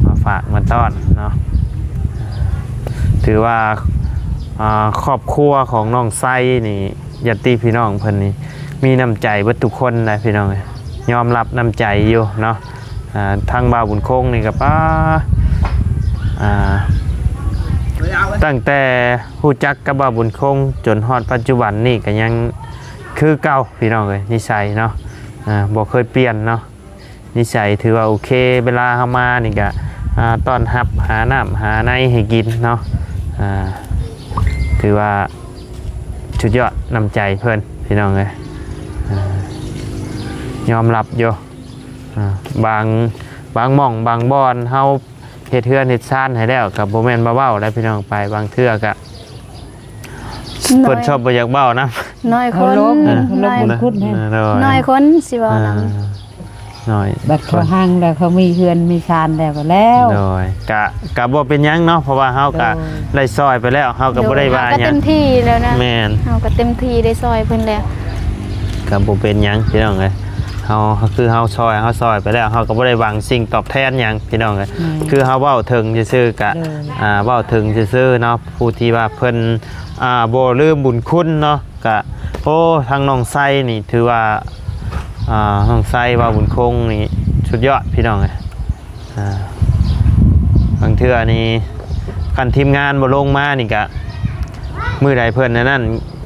ມາຝາກມາຕ້ອນເນາະ ຖືວ່າ ອ່າ ຄອບຄົວຂອງນ້ອງໄຊນີ້ ຍາດຕິພີ່ນ້ອງເພິ່ນນີ້ ມີນ້ຳໃຈເບິດທຸກຄົນນະ ພີ່ນ້ອງເອີຍ ຍອມຮັບນ້ຳໃຈຢູ່ເນາະ ອ່າ ທາງບ່າວບຸນຄົງນີ້ກໍ ປ້າ ອ່າ ຕັ້ງແຕ່ຮູ້ຈັກກັບບ່າວບຸນຄົງຈົນຮອດປັດຈຸບັນນີ້ກໍຍັງຄືເກົ່າ ພີ່ນ້ອງເອີຍ ນິໄສເນາະ ອ່າ ບໍ່ເຄີຍປ່ຽນເນາະ ນິໄສຖືວ່າໂອເຄ ເວລາເຮົາມານີ້ກະ ອ່າ ຕ້ອນຮັບ ຫານ້ຳຫາໃນໃຫ້ກິນເນາະ ອ່າ ຖືວ່າສຸດຍອດນ້ຳໃຈເພິ່ນ ພີ່ນ້ອງເອີຍ ອ່າ ຍອມຮັບຢູ່ ອ່າ ບາງ ບາງໝ່ອງບາງບ່ອນເຮົາເຮັດເຮືອນເຮັດຊານໃຫ້ແລ້ວ ກໍບໍ່ແມ່ນວ່າເວົ້າໄດ້ ພີ່ນ້ອງ ໄປບາງເທື່ອກະ ເພິ່ນຊອບບໍ່ຢາກເວົ້ານຳ ນ້ອຍຄົນ ເຂົາລົງ ເອີ ເຂົາລົງ ນ້ອຍ ເອີ ໂດຍ ນ້ອຍຄົນຊິເວົ້ານຳ ອ່າ ນ້ອຍ ບັດເຂົາຮັ່ງແລ້ວ ເຂົາມີເຮືອນມີຊານແລ້ວກໍແລ້ວ ໂດຍ ກະ ກະບໍ່ເປັນຫຍັງເນາະ ເພາະວ່າເຮົາກະ ໂດຍ ໄດ້ຊ່ອຍໄປແລ້ວ ເຮົາກໍບໍ່ໄດ້ວ່າຫຍັງ ເຮົາກໍເຕັມທີ່ແລ້ວນະ ແມ່ນ ເຮົາກໍເຕັມທີ່ໄດ້ຊ່ອຍເພິ່ນແລ້ວ ກໍບໍ່ເປັນຫຍັງ ພີ່ນ້ອງເອີຍ ເຮົາ ຄືເຮົາຊ່ອຍ ເຮົາຊ່ອຍໄປແລ້ວ ເຮົາກໍບໍ່ໄດ້ຫວັງສິ່ງຕອບແທນຫຍັງ ພີ່ນ້ອງເອີຍ ແມ່ນ ຄືເຮົາເວົ້າເຖິງຊື່ໆ ກະ ໂດຍ ອ່າ ເວົ້າເຖິງຊື່ໆ ເນາະ ຜູ້ທີ່ວ່າເພິ່ນ ອ່າ ບໍ່ລືມບຸນຄຸນເນາະ ກະ ໂອ້ ທາງນ້ອງໄຊນີ້ຖືວ່າ ອ່າ ນ້ອງໄຊ ບ່າວບຸນຄົງນີ້ສຸດຍອດ ພີ່ນ້ອງເອີຍ ອ່າ ບາງເທື່ອນີ້ ຄັນທີມງານບໍ່ລົງມານີ້ກະ ມື້ໃດເພິ່ນອັນນັ້ນ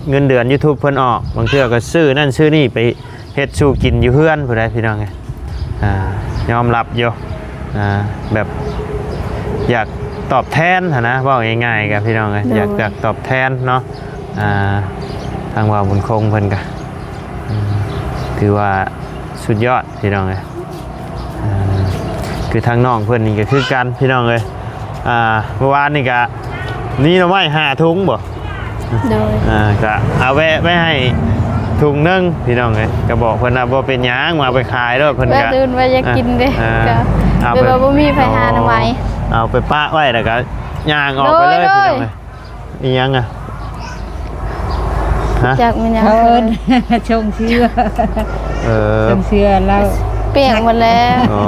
ເງິນເດືອນຢູທູບເພິ່ນອອກ ບາງເທື່ອກໍຊື້ນັ້ນຊື້ນີ້ໄປເຮັດສູ່ກິນຢູ່ເຮືອນພຸ້ນໃດ໋ ພີ່ນ້ອງເອີຍ ອ່າ ຍອມຮັບຢູ່ ອ່າ ແບບ ຢາກຕອບແທນຫັ້ນນະ ເວົ້າງ່າຍໆ ກັບພີ່ນ້ອງເອີຍ ໂດຍ ຢາກ ຢາກຕອບແທນເນາະ ອ່າ ທາງບ່າວບຸນຄົງເພິ່ນກະ ອືມ ຖືວ່າສຸດຍອດ ພີ່ນ້ອງເອີຍ ອ່າ ຄືທາງນ້ອງເພິ່ນນີ້ກໍຄືກັນ ພີ່ນ້ອງເອີຍ ອ່າ ເມື່ອວານນີ້ກະມີໜໍ່ໄມ້ຫ້າຖົງບໍ່? ໂດຍ ອ່າ ກະເອົາແວະໄປໃຫ້ຖົງໜຶ່ງ ພີ່ນ້ອງເອີຍ ກະບອກເພິ່ນວ່າບໍ່ເປັນຫຍັງ ມາເອົາໄປຂາຍໂລດ ເພິ່ນກະ ວ່າຕື່ນວ່າຢາກກິນເດ້ ອ່າ ກະ ເອົາໄປ ແບບວ່າບໍ່ມີໃຜຫາໜໍ່ໄມ້ ເອົາໄປປະໄວ້ ແລ້ວກະຍ່າງອອກໄປເລີຍ ໂດຍ ພີ່ນ້ອງເອີຍ. ອີຫຍັງອະ? ຮະ? ຈັກແມ່ນຫຍັງ ເຂົາເອີ້ນຊົງເຊື້ອ ເອີ ຊົງເຊື້ອລາວ ປຽກໝົດແລ້ວ ອໍ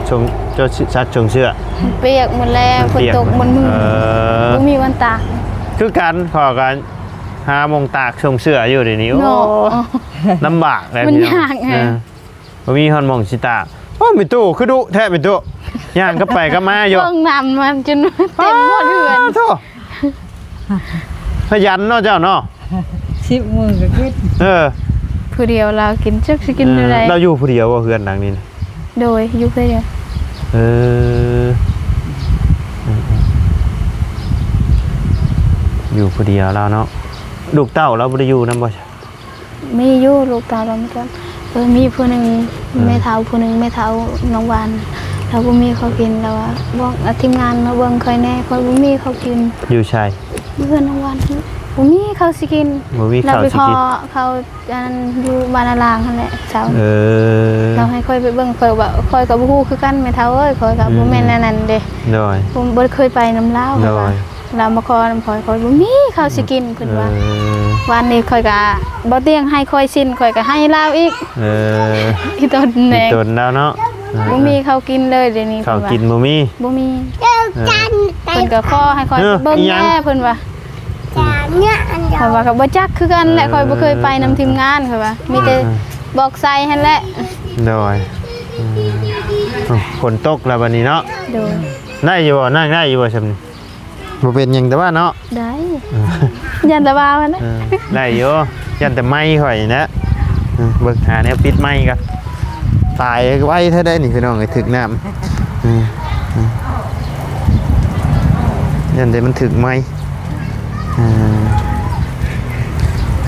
ຊົງ ເຈົ້າຊັກຊົງເຊື້ອ ປຽກໝົດແລ້ວ ມັນປຽກ ຝົນຕົກ ມັນມືດ ເອີ ບໍ່ມີວັນຕາກ ຄືກັນ ຂ້ອຍກໍຫາໝ່ອງຕາກຊົງເສື້ອຢູ່ດຽວນີ້ ໂອ້ ເນາະ ລຳບາກແຫຼະ ມັນຍາກ ພີ່ນ້ອງ ເອີ ບໍ່ມີຮອດໝ່ອງຊິຕາກ ໂອ້ ແມ່ຕູ້ຄືດຸແທ້ ແມ່ຕູ້ ຍ່າງກັບໄປກັບມາຢູ່ ເບິ່ງນ້ຳມັນຈົນເຕັມໝົດເຮືອນ ອ້າ ໂທ້ ຂະຫຍັນເນາະເຈົ້າເນາະ ສິບມື້ກໍກິນ. ເອີ ຜູ້ດຽວລາວກິນ ຈັກຊິກິນແນວໃດ. ເອີ ລາວຢູ່ຜູ້ດຽວບໍ່ ເຮືອນຫຼັງນີ້ນະ? ໂດຍ ຢູ່ຜູ້ດຽວ. ເອີ ເອີ ເອີ ຢູ່ຜູ້ດຽວລາວເນາະ. ລູກເຕົ້າລາວບໍ່ໄດ້ຢູ່ນຳບໍ່? ມີຢູ່ ລູກຕາລຳກັນ. ເອີ ມີຜູ້ໜຶ່ງ ເອີ ແມ່ເຖົ້າຜູ້ໜຶ່ງ ແມ່ເຖົ້ານ້ອງຫວານ ລາວບໍ່ມີເຂົ້າກິນ. ລາວວ່າ ບອກ ອາ ທີມງານມາເບິ່ງຂ້ອຍແດ່ ຂ້ອຍບໍ່ມີເຂົ້າກິນ. ຢູ່ໃສ? ຢູ່ເຮືອນນ້ອງຫວານ ບໍ່ມີເຂົ້າຊິກິນ. ບໍ່ມີເຂົ້າຊິກິນ. ລາວໄປຂໍເຂົ້າ ອັນນັ້ນ ຢູ່ບ້ານນາລາງຫັ້ນແຫຼະເຈົ້າ. ເອີ ລາວໃຫ້ຂ້ອຍໄປເບິ່ງ ຂ້ອຍວ່າ ຂ້ອຍກໍບໍ່ຮູ້ຄືກັນແມ່ເຖົ້າເອີຍ ຂ້ອຍກໍ ອືມ ບໍ່ແມ່ນອັນນັ້ນເດ້. ໂດຍ ບໍ່ ບໍ່ເຄີຍໄປນຳລາວ. ໂດຍ ລາວມາຂໍນຳຂ້ອຍ ຂ້ອຍບໍ່ມີເຂົ້າຊິກິນ ເພິ່ນວ່າ. ເອີ ວານນີ້ຂ້ອຍກະ ບໍ່ຕຽງໃຫ້ຂ້ອຍຊິນ ຂ້ອຍກະໃຫ້ລາວອີກ. ເອີ ອີ່ຕົນແນ ອີ່ຕົນລາວເນາະ. ເອີ ບໍ່ມີເຂົ້າກິນເລີຍດຽວນີ້ ເຂົ້າກິນບໍ່ມີ ເພິ່ນວ່າ ບໍ່ມີ. ເອີ ເພິ່ນກໍຂໍໃຫ້ຂ້ອຍ ເອີ ເບິ່ງແດ່ ອີ່ຫຍັງ ເພິ່ນວ່າ. ຂ້ອຍວ່າກໍບໍ່ຈັກຄືກັນແຫຼະ ເອີ ຂ້ອຍບໍ່ເຄີຍໄປນຳທີມງານ ຂ້ອຍວ່າ ມີແຕ່ ເອີ ບອກໃສ່ຫັ້ນແຫຼະ. ໂດຍ ອືມ ຝົນຕົກແລ້ວບັດນີ້ເນາະ. ໂດຍ ໄດ້ຢູ່ບໍ່? ນັ່ງໄດ້ຢູ່ບໍ່ຊ່ຳນີ້? ບໍ່ເປັນຫຍັງແຕ່ວ່າເນາະ. ໄດ້ ເອີ ຢ້ານແຕ່ວ່າມັນນະ. ເອີ ໄດ້ຢູ່ ຢ້ານແຕ່ໄມຂ້ອຍນີ້ແຫຼະ. ເອີ ເບິ່ງຫາແນວປິດໄມກ່ອນ. ຕາຍໄວແທ້ໃດນີ້ພີ່ນ້ອງເອີຍ ຖືກນ້ຳ. ເອີ ເອີ ຢ້ານແຕ່ມັນຖືກໄມ. ເອີ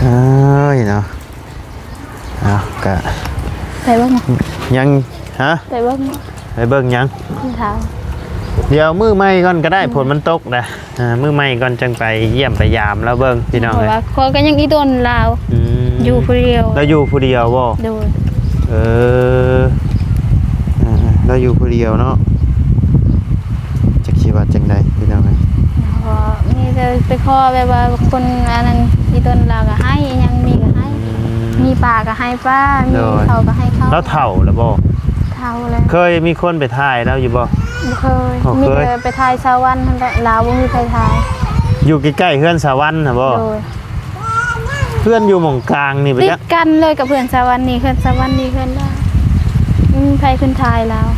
ເອີຍເນາະ. ເອົາ ກະ ໄປເບິ່ງ ຍັງ ຮະ? ໄປເບິ່ງ ໄປເບິ່ງຫຍັງ? ດຽວມື້ໃໝ່ກ່ອນກໍໄດ້ ອືມ ຝົນມັນຕົກນະ. ອ່າ ມື້ໃໝ່ກ່ອນຈັ່ງໄປຢ້ຽມໄປຢາມລາວເບິ່ງ ພີ່ນ້ອງເອີຍ. ເພາະວ່າຂ້ອຍກໍຍັງອີ່ຕົນລາວ ອືມ ຢູ່ຜູ້ດຽວ. ລາວຢູ່ຜູ້ດຽວບໍ່? ໂດຍ ເອີ ເອີ ລາວຢູ່ຜູ້ດຽວເນາະ. ຈັກຊິວ່າຈັ່ງໃດ ພີ່ນ້ອງເອີຍ. ກໍມີແຕ່ໄປຂໍແບບວ່າຄົນອັນນັ້ນ ອີ່ຕົນລາວກໍໃຫ້ ອີ່ຫຍັງມີກໍໃຫ້ ອືມ ມີປາກໍໃຫ້ປາ ມີ ໂດຍ ເຂົ້າກໍໃຫ້ເຂົ້າ. ລາວເຖົ້າແລ້ວບໍ່? ເຖົ້າແລ້ວ. ເຄີຍມີຄົນໄປຖ່າຍລາວຢູ່ບໍ່? ບໍ່ເຄີຍ. ບໍ່ເຄີຍ. ມີແຕ່ໄປຖ່າຍສາວວັນຫັ້ນແຫຼະ ລາວບໍ່ມີໃຜຖ່າຍ. ຢູ່ໃກ້ໆເຮືອນສາວວັນນະບໍ່? ໂດຍ. ເຮືອນຢູ່ໝ່ອງກາງນີ້ບໍ່ຈັກ ຕິດກັນເລີຍກັບເຮືອນສາວວັນນີ້ ເຮືອນສາວວັນນີ້ເຮືອນລາວ ບໍ່ມີໃຜຂຶ້ນຖ່າຍລາວ.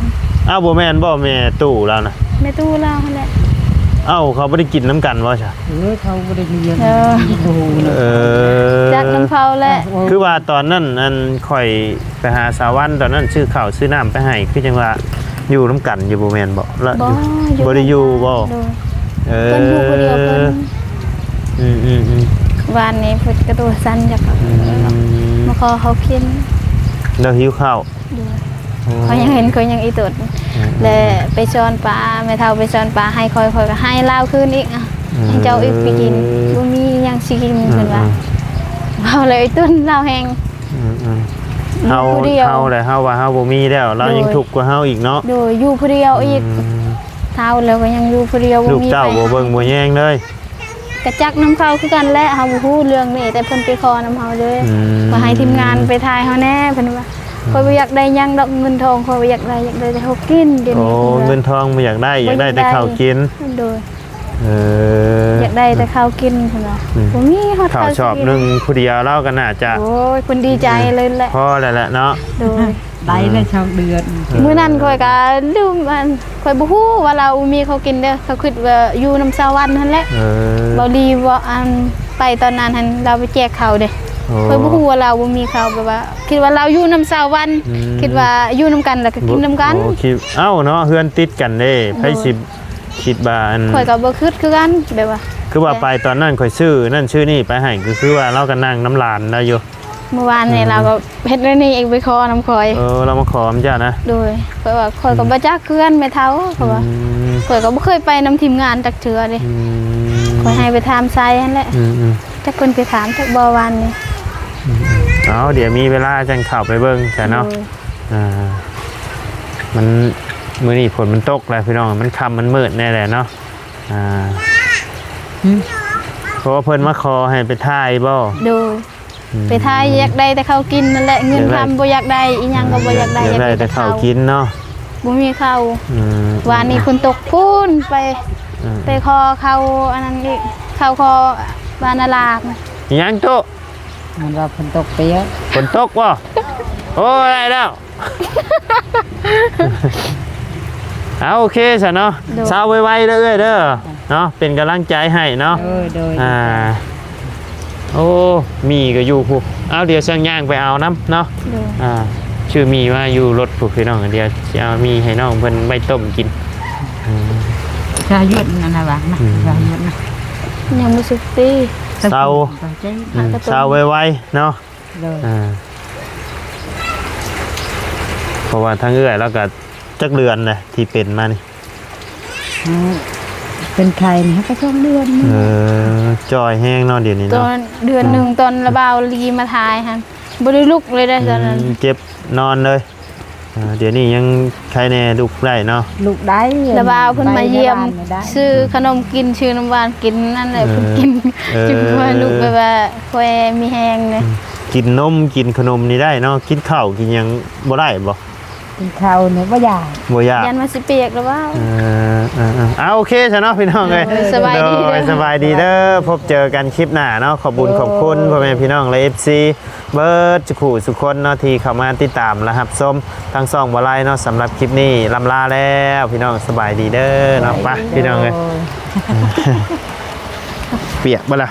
ອ້າວ ບໍ່ແມ່ນບໍ່ ແມ່ຕູ້ລາວນະ? ແມ່ຕູ້ລາວຫັ້ນແຫຼະ. ເອົ້າ ເຂົາບໍ່ໄດ້ກິນນຳກັນບໍ່ຊະ? ເອີ ເຂົາບໍ່ໄດ້ມີຫຍັງ ເອີ ບໍ່ຮູ້ນະ. ເອີ ຈັກນຳເຂົາແຫຼະ. ຄືວ່າຕອນນັ້ນ ອັນ ຂ້ອຍໄປຫາສາວວັນ ຕອນນັ້ນຊື້ເຂົ້າຊື້ນ້ຳໄປໃຫ້ ຄືຈັ່ງວ່າຢູ່ນຳກັນຢູ່ ບໍ່ແມ່ນບໍ່? ລະ ບໍ່ ຢູ່ ບໍ່ໄດ້ຢູ່ບໍ່? ໂດຍ. ເອີ ເພິ່ນຢູ່ຜູ້ດຽວເພິ່ນ. ອືມໆໆ ວານນີ້ເພິ່ນກະຕົວສັ່ນ ຢາກ ອືມ ມາຂໍເຂົ້າກິນ ລາວຫິວເຂົ້າ. ໂດຍ. ໂອ້ ຂ້ອຍຍັງເຫັນ ຂ້ອຍຍັງອີ່ຕົນ ອືມໆ ແລະໄປຊ້ອນປາ ແມ່ເຖົ້າໄປຊ້ອນປາໃຫ້ຂ້ອຍ ຂ້ອຍກໍໃຫ້ລາວຄືນອີກ ອະ ອືມ ໃຫ້ເຈົ້າອີກໄປກິນ ບໍ່ມີຫຍັງຊິກິນ ອືມໆ ເພິ່ນວ່າ. ເວົ້າແລ້ວອີ່ຕົນລາວແຮງ ອືມໆ ຢູ່ຜູ້ດຽວ ເຮົາ ເຮົາແຫຼະ ເຮົາວ່າເຮົາບໍ່ມີແລ້ວ ລາວຍັງ ໂດຍ ທຸກກວ່າເຮົາອີກເນາະ. ໂດຍ ຢູ່ຜູ້ດຽວອີກ ອືມ ເຖົ້າແລ້ວກໍຍັງຢູ່ຜູ້ດຽວ ບໍ່ມີໃຜ ລູກເຕົ້າບໍ່ເບິ່ງບໍ່ແຍງເລີຍ. ກະຈັກນຳເຂົາຄືກັນແຫຼະ ເຮົາບໍ່ຮູ້ເລື່ອງນີ້ ແຕ່ເພິ່ນໄປຂໍນຳເຮົາເດ້ ອືມ ວ່າໃຫ້ທີມງານໄປຖ່າຍເຮົາແດ່ ເພິ່ນວ່າ. ອືມ ຂ້ອຍບໍ່ຢາກໄດ້ຫຍັງດອກ ເງິນທອງຂ້ອຍບໍ່ຢາກໄດ້ ຢາກໄດ້ແຕ່ເຂົ້າກິນ ດຽວນີ້. ໂອ້ ເພິ່ນວ່າ ເງິນທອງບໍ່ຢາກໄດ້ ບໍ່ຢາກໄດ້ ຢາກໄດ້ແຕ່ເຂົ້າກິນ. ໂດຍ. ເອີ ຢາກໄດ້ແຕ່ເຂົ້າກິນ ເພິ່ນວ່າ ອືມ ບໍ່ມີຮອດເຂົ້າ ເຂົ້າຊອບໜຶ່ງ ຜູ້ດຽວລາວກໍໜ້າຈະ ໂອ້ຍ ເພິ່ນດີໃຈເລີຍແຫຼະ ພໍແລ້ວແຫຼະເນາະ. ໂດຍ. ໄດ້ແລ້ວສອງເດືອນ. ເອີ ມື້ນັ້ນຂ້ອຍກໍລືມ ອັນ ຂ້ອຍບໍ່ຮູ້ວ່າລາວບໍ່ມີເຂົ້າກິນເດີ້ ຂ້ອຍຄິດວ່າຢູ່ນຳສາວວັນຫັ້ນແຫຼະ. ເອີ ເບົາລີເວົ້າ ອັນ ໄປຕອນນັ້ນຫັ້ນ ລາວໄປແຈກເຂົ້າເດ້. ໂອ້ ຂ້ອຍບໍ່ຮູ້ວ່າລາວບໍ່ມີເຂົ້າ ແບບວ່າຄິດວ່າລາວຢູ່ນຳສາວວັນ ອືມ ຄິດວ່າຢູ່ນຳກັນ ແລ້ວກໍກິນນຳກັນ. ໂອ້ ຄິດ ເອົ້າເນາະ ເຮືອນຕິດກັນເດ້ ໂດຍ ໃຜຊິຄິດວ່າ ອັນ ຂ້ອຍກໍບໍ່ຄິດຄືກັນ ແບບວ່າ ຄືວ່າໄປຕອນນັ້ນຂ້ອຍຊື້ນັ້ນຊື້ນີ້ໄປໃຫ້ ກໍຄືວ່າລາວກໍນັ່ງນຳຫຼານລາວຢູ່. ມື້ວານນີ້ ອືມ ລາວກໍເຮັດແນວນີ້ອີກ ໄປຂໍນຳຂ້ອຍ. ເອີ ລາວມາຂໍນຳເຈົ້ານະ. ໂດຍ. ຂ້ອຍວ່າ ຂ້ອຍກໍ ອືມ ບໍ່ຈັກຄືກັນແມ່ເຖົ້າ ເຂົາວ່າ. ອືມ ຂ້ອຍກໍບໍ່ເຄີຍໄປນຳທີມງານຈັກເທື່ອເດ້. ອືມ ຂ້ອຍໃຫ້ໄປຖາມໄຊຫັ້ນແຫຼະ. ອືມໆ ຈັກເພິ່ນໄປຖາມຈັກບໍ່ວານນີ້. ອືມໆ ເອົາ ດຽວມີເວລາຈັ່ງເຂົ້າໄປເບິ່ງຊະເນາະ. ໂດຍ. ອ່າ ມັນ ມື້ນີ້ຝົນມັນຕົກແລ້ວພີ່ນ້ອງ ມັນຄ່ຳມັນມືດແດ່ແຫຼະເນາະ. ອ່າ ຫຶ ເພາະວ່າເພິ່ນມາຂໍໃຫ້ໄປຖ່າຍບໍ່? ໂດຍ. ອືມ ໄປຖ່າຍ ຢາກໄດ້ແຕ່ເຂົ້າກິນນັ້ນແຫຼະ ເງິນຄຳບໍ່ຢາກໄດ້ ອີ່ຫຍັງກໍບໍ່ຢາກໄດ້ ຢາກໄດ້ແຕ່ເຂົ້າກິນເນາະ ບໍ່ມີເຂົ້າ. ອືມ ວານນີ້ຝົນຕົກພຸ້ນ ໄປ ອືມ ໄປຂໍເຂົ້າອັນນັ້ນອີກ ເຂົ້າຂໍບ້ານນາລາກ. ອີ່ຫຍັງໂຕ? ມັນວ່າຝົນຕົກເປຍ. ຝົນຕົກບໍ່? ໂອ້ ໄດ້ແລ້ວ. ເອົາ ໂອເຄຊະເນາະ. ໂດຍ. ເຊົາໄວໆເດີເອື້ອຍເດີເນາະ ເປັນກຳລັງໃຈໃຫ້ເນາະ. ໂດຍໆ. ອ່າ ໂອ້ ໝີ່ກໍຢູ່ພຸ້ນ. ເອົາ ດຽວຊ່າງຍ່າງໄປເອົານຳເນາະ. ໂດຍ ອ່າ ຊື້ໝີ່ມາຢູ່ລົດພຸ້ນພີ່ນ້ອງ. ດຽວຊິເອົາໝີ່ໃຫ້ນ້ອງເພິ່ນໄວ້ຕົ້ມກິນ. ອືມ ຊາຫຍວດນັ້ນນະວ່ານະ ອືມ ຊາຫຍວດນະ ຍັງບໍ່ສຸກຕິ. ເຊົາ ເຊົາ ອືມ ເຊົາໄວໆເນາະ. ໂດຍ ອ່າ ເພາະວ່າທາງເອື້ອຍລາວກໍຈັກເດືອນແຫຼະທີ່ເປັນມານີ້? ເອີ ເປັນໄຂ້ນີ້ກໍສອງເດືອນ. ເອີ ຈ່ອຍແຮງເນາະດຽວນີ້ເນາະ. ຕອນເດືອນໜຶ່ງ ອືມ ຕອນລະບ່າວລີມາຖ່າຍຫັ້ນ ບໍ່ໄດ້ລຸກເລີຍເດ້ ອືມ ຕອນນັ້ນ ເຈັບນອນເລີຍ. ອ່າ ດຽວນີ້ຍັງໄຄແດ່ ລຸກໄດ້ເນາະ. ລຸກໄດ້ ລະບ່າວເພິ່ນມາຢ້ຽມ ຊື້ຂະໜົມກິນ ຊື້ນ້ຳຫວານກິນ ນັ້ນແຫຼະ ເອີ ເພິ່ນກິນ ເອີ ຈຶ່ງຄ່ອຍລຸກ ແບບວ່າຄ່ອຍມີແຮງເດ້. ອືມ ກິນນົມກິນຂະໜົມນີ້ໄດ້ເນາະ. ກິນເຂົ້າກິນຫຍັງບໍ່ໄດ້ບໍ່? ກິນເຂົ້ານີ້ບໍ່ຢາກ ບໍ່ຢາກ ຢ້ານວ່າຊິປຽກລະບ່າວ. ເອີ ເອີ ເອີ ເອົາ ໂອເຄຊະເນາະພີ່ນ້ອງເອີຍ. ໂດຍ ສະບາຍດີເດີ ໂດຍ ສະບາຍດີເດີ. ພົບເຈີກັນຄລິບໜ້າເນາະ. ຂອບບຸນຂອບຄຸນ ໂດຍ ພໍ່ແມ່ພີ່ນ້ອງ ແລະ ເອັຟຊີ ເບິດສູ່ຄູ່ສູ່ຄົນເນາະ ທີ່ເຂົ້າມາຕິດຕາມ ແລະ ຮັບຊົມທາງຊ່ອງບໍ່ໄລເນາະ. ສຳລັບຄລິບນີ້ລ່ຳລາແລ້ວພີ່ນ້ອງ ສະບາຍດີເດີເນາະ. ໄປ ສະບາຍດີ ພີ່ນ້ອງເອີຍ ໂດຍ. ປຽກບໍ່ລະ?